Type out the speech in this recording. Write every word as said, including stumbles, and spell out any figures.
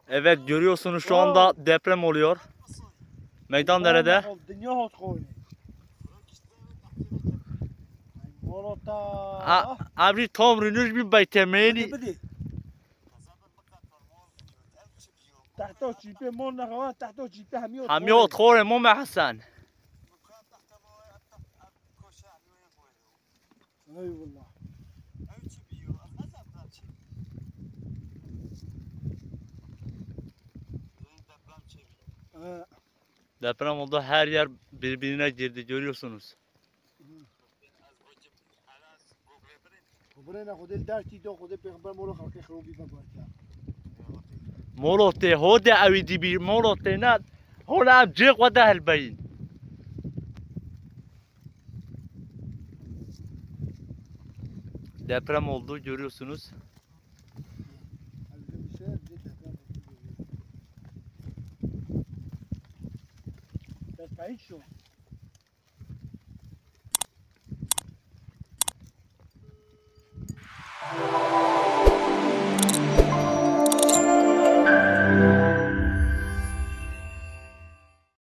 Evet, görüyorsunuz şu anda deprem oluyor. Meydan derede. Dünya hot koydu. Molota. A, abi tam rünüş bir baytemeni. Bidi, bidi. Tahta çipe mon ne hava, tahta çipe hamiyo. Hamiyo txore mo me Hasan. Eyvallah. Ee, Deprem oldu, her yer birbirine girdi, görüyorsunuz. Xwedê ne, Xwedê li deştî de, Xwedê pêxember molo xelkê xirobî veguhertiya. Molo tê, hode ew ê dî bî, molo tê ne, hole ev cê xwe de helbeyîn. Deprem oldu, görüyorsunuz. Bes payît şo.